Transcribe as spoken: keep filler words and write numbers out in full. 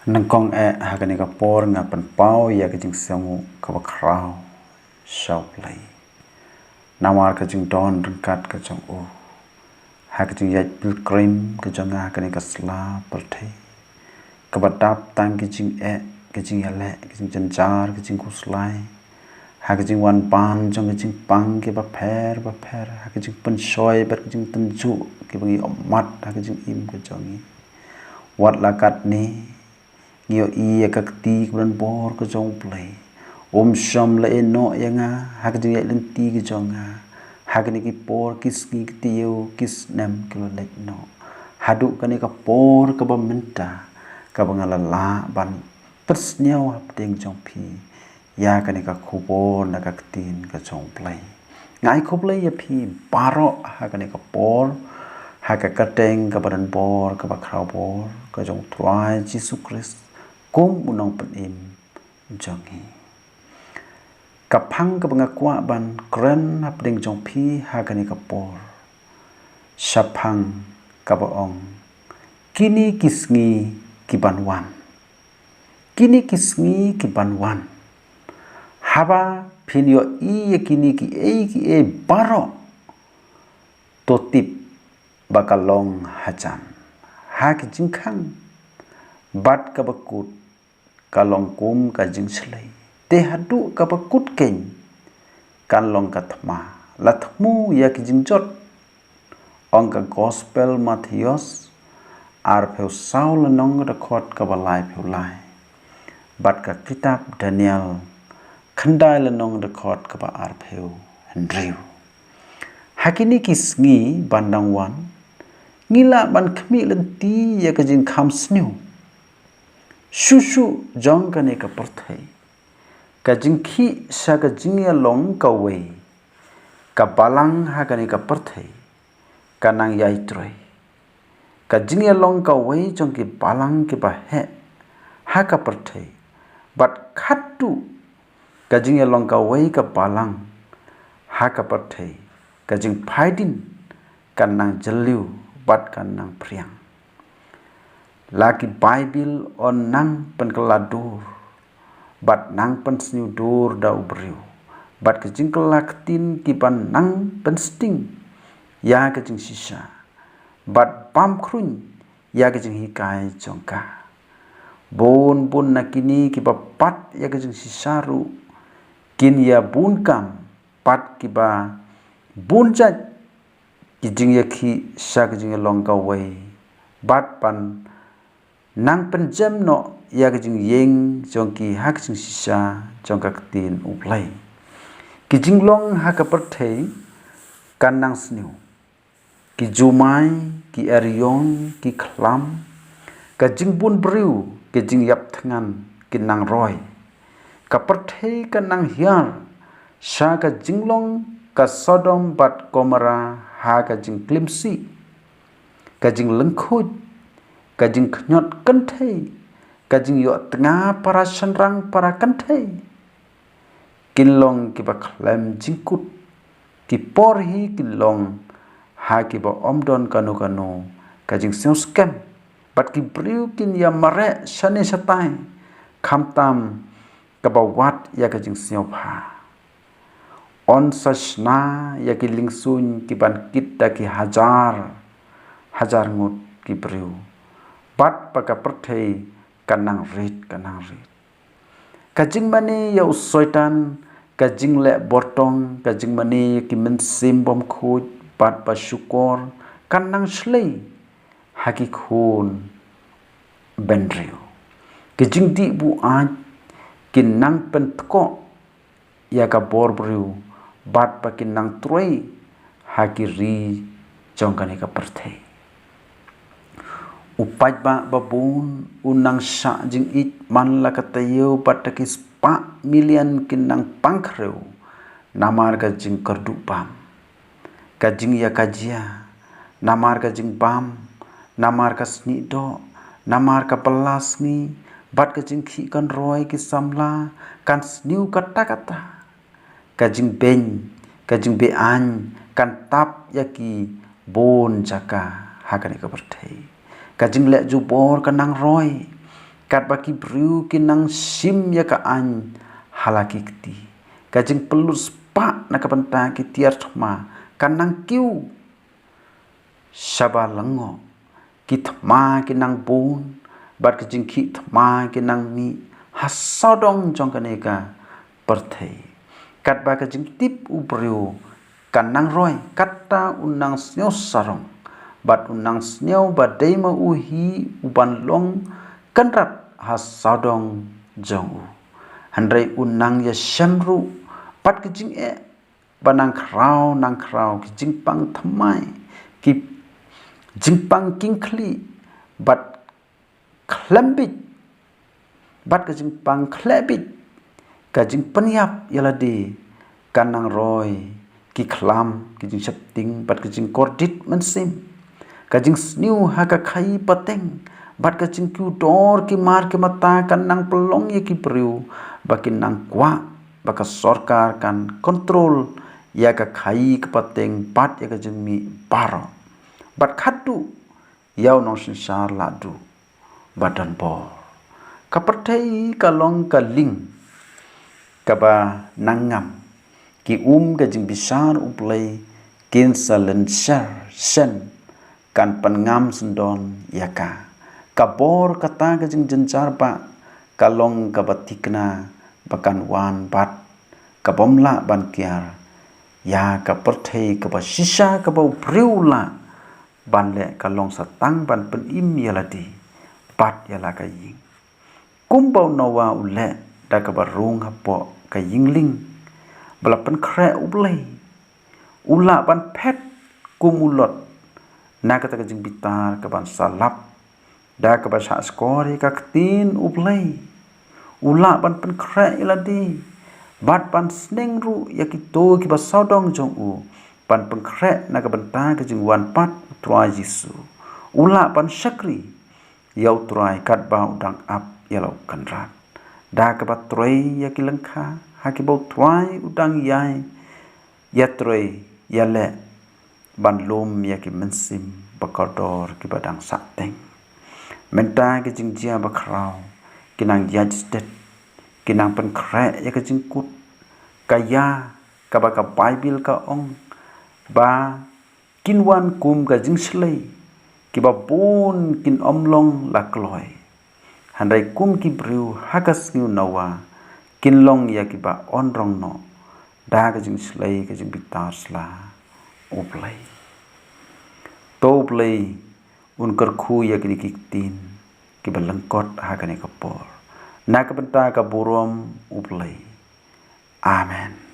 Nangkong eh ha kane ka por nga pynpaw ïa ka jingsngew kaba khraw sha U Blei. Namar ka jingdon ryngkat ka jong u. Ha ka jingïaid pilgrim ka jong nga ha kane ka sla pyrthei. Kaba dap tang ki jingeh, ki jingïaleh, ki jingjynjar, ki jingkhuslai. Ha ka jingwan ban jong ka jingpang kiba pher, ba pher. Ha ka jingpynshoi bad ka jingtynjuh kiba ngi ym mad ha ka jingim ka jong ngi. Wat la katne, ngi ïohi ïa ka kti kaba donbor ka jong U Blei. Um shym la ïehnoh ïa nga, ha ka jingïaid lynti ka jong nga. Ha kine ki por ki sngi ki taïew ki snem ki la leit noh. Haduh kane ka por kaba mynta, kaba nga la lah ban pynsngew hapdeng jong phi. Ïa kane ka khubor na ka ktien ka jong U Blei. Nga ai khublei ïa phi baroh ha kane ka por, ha ka kyrteng kaba donbor, kaba khraw bor, ka jong U Trai Jisu Khrist, kum u nongpynim jong ngi. Ka phang kaba nga kwah ban kren hapdeng jong phi ha kane ka por. Shaphang kaba ong. Kine ki sngi ki ban wan. Kine ki sngi ki ban wan. Haba phin ïohi ïa kine kiei kiei baroh. To tip ba ka long hajan. Ha ki jingkhang. Bad kaba kut. Ka long kum ka jingshlei. Te haduh kaba kut keiñ. Kan long ka thma. La thmu ïa ki jingjot. Ong ka Gospel Mathaios, arphew saw lynnong dkhot kaba laiphew lai. Bad ka kitab Daniel, khyndai lynnong dkhot kaba arphew hynriew. Ha kine ki sngi ban dang wan, ngi lah ban khmih lynti ïa ka jingkham sniew. Shuh shuh jong kane ka pyrthei. Ka jingkhih sha ka jingïalong kawei. Ka balang ha kane ka pyrthei. Ka nang ïai trei. Ka jingïalong kawei jong ki balang kiba heh. Ha ka pyrthei. Bad khatduh. Ka jingïalong kawei ka balang. Ha ka pyrthei. Ka jingphaidien. Kan nang jylliew. Bad kan nang phriang. La ki Baibl yn nang pynkylla dur. Bad nang pynsniew dur da u briew. Bad ki jingkylla ktien ki ban nang pynsting. Ïa ka jingshisha. Bad bam khruiñ ïa ka jinghikai jong ka. Bun bun na kine kiba pat ïa ka jingshisha ruh. Kin ïa bun kam pat kiba bun jait ki jingïakhih sha ka jingïalong kawei. Bad ban nang pynjem noh ïa ka jingïeng jong ki ha ka jingshisha jong ka ktien U Blei. Ki jinglong ha ka pyrthei kan nang sniew. Ki jumai, ki eriong, ki khlam. Ka jingbun briew, ki jingïap thngan, ki nang roi. Ka pyrthei ka nang hiar, sha ka jinglong ka Sodom bad Gomorrah ha ka jingklim sih. Ka jinglyngkhuid, ka jingkhñiot kynthei, ka jingïoh tnga para shynrang para kynthei. Kin long kiba khlem jingkut, ki por hi kin long ha kiba ym don kano kano, ka jingsngewskhem. Bad ki briew kin ïa mareh shane shatai, khamtam kaba wad ïa ka jingsngewbha. Yn sa shna ïa ki liengsuiñ ki ban kit da ki hajar, hajar ngut ki briew. Bad ba ka pyrthei ka nang rit, ka nang rit. Ka jingmane ïa u Soitan, ka jingleh bortong, ka jingmane ïa ki mynsiem bymkhuid, bad ba shukor, ka nang shlei. Ha ki khun bynriew. Ki jingdih buaid, ki nang pynthkoh, ïa ka bor briew, bad ba ki nang trei, ha ki ri jong kane ka pyrthei. U paidbah babun, u nang shah jingïeit man la ka taïew bad da ki spah million ki nang pang khrew, namar ka jingkyrduh bam. Ka jingïakajia, namar ka jingbam, namar ka snieh doh, namar ka bylla sngi, bad ka jingkhih kan roi ki samla, kan sniew katta katta. Ka jingbeiñ, ka jingbeiñ, kan tap ïa ki bun jaka, ha kane ka pyrthei. Ka jingleh jubor ka nang roi, Katba ki briew ki nang shim ïa ka aiñ ha la ki kti, ka jingpynlut spah na ka bynta ki tiar thma ka nang kiew shaba lyngngoh. Ki thma ki nang bun, bad ki jingkhih thma ki nang mih ha sawdong jong kane ka pyrthei. Katba ka jingtip u briew ka nang roi, kata u nang sngew sarong, bad u nang sngew ba dei ma u hi u ban long kynrad ha sawdong jong u. Hynrei u nang ïashem ruh bad ki jingeh ba nang khraw nang khraw, ki jingpang thymmai, ki jingpang kynkhlieh, bad khlem bit, bad ka jingpang khleh bit, ka jingpynïap ïa lade, ka nang roi ki khlam, ki jingsheptieng, bad ka jingkordit mynsiem, ka jingsniew ha ka khaii pateng, bad ka jingkiew dor ki mar ki mata, ka nang pynlong ïa ki briew ba ki nang kwah ba ka sorkar kan kontrol ïa ka khaii ka pateng bad ïa ka jingmih baroh. Bad khatduh ïa u nongsynshar lahduh ba don bor. Ka pyrthei ka long ka lieng kaba nang ngam. Ki um ka jingbishar U Blei kin sa lynsher shen, kan pynngam syndon ïa ka. Ka bor kata ka jingjynjar ba ka long kaba thikna ba kan wan bad ka bym lah ban kiar ïa ka pyrthei kaba shisha kaba u briew u lah ban leh ka long sa tang ban pynim ïa lade bad ïa la ka ïing. Kumba u Noah u leh da kaba rung hapoh ka ïing lieng ba la pynkhreh U Blei, u lah ban phet kum u Lot na kata ka jingbitar kaban sa lap da kaba shah shkor ïa ka ktien U Blei. U lah ban pynkhreh ïa lade bad ban sneng ruh ïa kito kiba sawdong jong u ban pynkhreh na ka bynta ka jingwan pat U Trai Jisu. U lah ban shakri ïa U Trai katba u dang ap ïa la u kynrad da kaba trei ïa ki lyngkha ha kiba U Trai u dang ïai ïatrei ïaleh ban lum ïa ki mynsiem ba kordor kiba dang sahteng. Mynta ki jingjia ba khraw ki nang ïaid stet, ki nang pynkhreh ïa ka jingkut ka ïa kaba ka Baibl ka ong ba kin wan kum ka jingshlei, kiba bun kin ym long la kloi. Hynrei kum ki briew ha ka sngi u Noah kin long ïa kiba on rong noh da ka jingshlei ka jingbitar sla U Blei. To U Blei un kyrkhu ïa kine ki ktien kiba lyngkot ha kane ka por na ka bynta ka burom U Blei. Amen.